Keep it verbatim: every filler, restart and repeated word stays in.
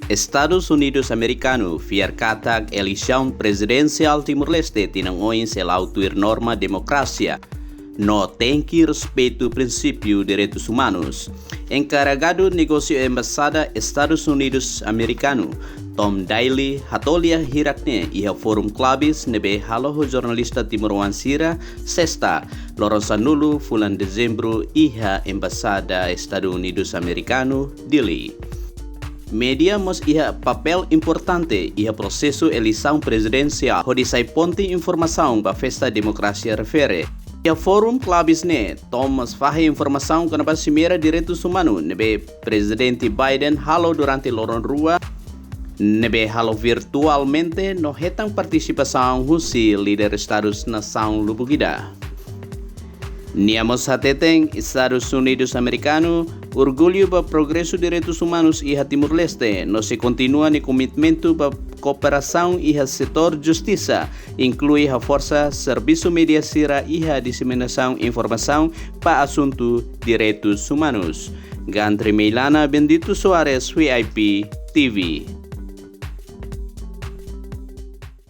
Estadus Unidus Amerikanu fiar katak eleisaun prezidensiál Timor-Leste tinan oin sei la'o tuir norma demokrasia no tenke respeitu prinsípiu direitus umanus. Enkarregadu negósiu Embaixada Estadus Unidus Amerikanu, Tom Daley, hato'o lia hirak-ne'e iha Forum Claves ne'ebé halo ho jornalista timoroan sira, Sesta, loron sanulu fulan Dezembru, iha Embaixada Estadus Unidus Amerikanu, Dili. Média mós iha papél importante iha prosesu eleisaun prezidensiál hodi sai ponte informasaun ba festa demokrasia refere. Iha Forum Claves ne'e, Tom mós fahe informasaun kona-ba simeira direitus umanus ne'ebé Prezidente Biden halo durante loron rua, ne'ebé halo virtualmente no hetan partisipasaun husi líder estadus nasaun lubuk ida. Nia mós hateten Estadus Unidus Amerikanu orgullu ba progresu direitus umanus iha Timor-Leste no sei kontinua nia komitmentu ba kooperasaun iha setór justisa, inklui haforsa servisu média sira iha diseminasaun informasaun ba asuntu direitus umanus. Gandri Meilana, Bendito Soares, V I P T V.